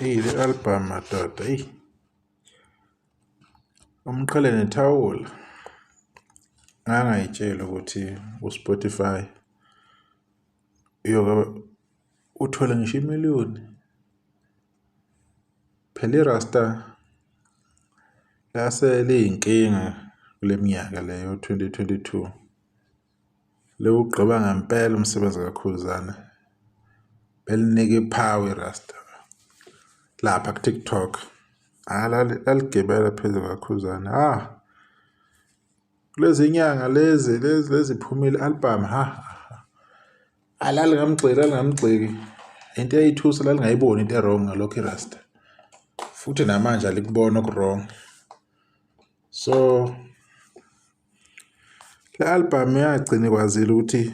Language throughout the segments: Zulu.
Eyi le album madoda, eyi Umqhele Nethawula ngangay'tshela ukuthi u-Spotify uyoke uthole ngisho imiliyoni. Phela i-Rasta lase liyinkinga kule minyaka le yo-2022. Liwugqiba ngempela umsebenzi kaKhuzani, belinika i-power i-Rasta lapha ku-TikTok. Hhayi laligibela phezu kukaKhuzani, hha kulezi nyanga lezi lezi lezi phumile i-album ha, lalingamgxeki lalingamgxeki into eyayithusa lalingayiboni into e-wrong ngalokho i-Rasta futhi namanje alikuboni oku-wrong. So le album yagcina ikwazile ukuthi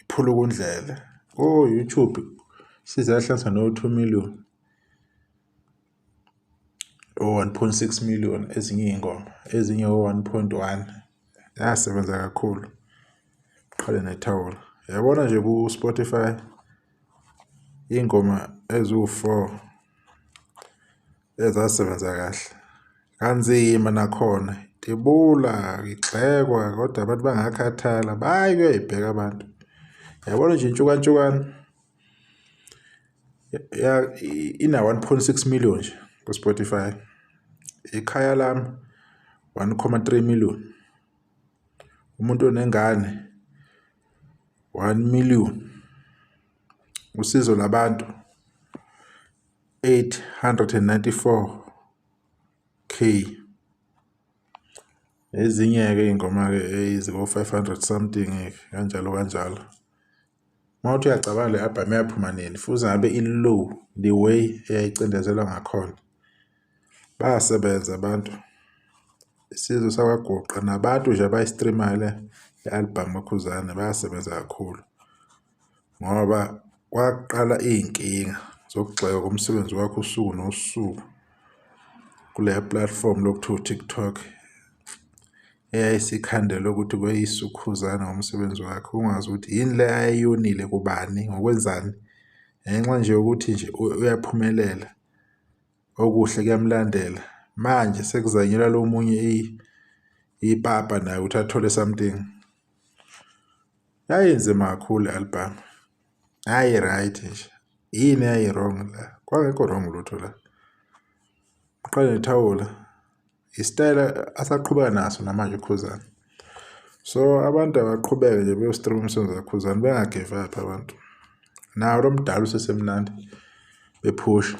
iphuluke undlela ko-YouTube size yahlanganisa no-2 million o-1.6 million ezinye iy'ngoma ezinye o-1.1 yasebenza kakhulu qhale nethawula yabona nje ku-Spotify iy'ngoma eziwu-4 ezasebenza kahle kanzima nakhona tibula ngigxekwa kodwa abantu bangakhathala bayi kuyoyibheka abantu yabona nje intshukantshukane ya ina 1.6 million nje ku-Spotify ikhaya lami 1.3 million umuntu onengane 1 million usizo labantu 894k ezinye-ke iy'ngoma-ke eziko-500 something-ke kanjalo kanjalo. Uma uthi uyacabanga le album yaphuma nini futhi ngabe i-low the way eyayicindezelwa ngakhona. Bayasebenza abantu isizwe sakwaGuqa nabantu nje abayi-stream-ayo le album kaKhuzani bayasebenza kakhulu ngoba kwaqala iy'nkinga zokugxekwa komsebenzi wakho usuku nosuku kuleya platform lokuthiwa u-TikTok eyayisikhandelwe ukuthi kweyiswe uKhuzani ngomsebenzi wakhe ungazi ukuthi yini le ayeyonile kubani ngokwenzani ngenxa nje yokuthi nje uyaphumelela okuhle kuyamlandela manje sekuzanyelwa lo munye ipapa naye ukuthi athole something. Yayinzima kakhulu le-album yayi-right nje yini eyayi-wrong la kwangekho wrong lutho la. Uqale nethawula isitayela asaqhubeka naso namanje uKhuzani. So abantu abaqhubeke nje beyo-stream umsebenzi kaKhuzani benga-give up abantu. Nawo lo mdala usesemnandi bephusha.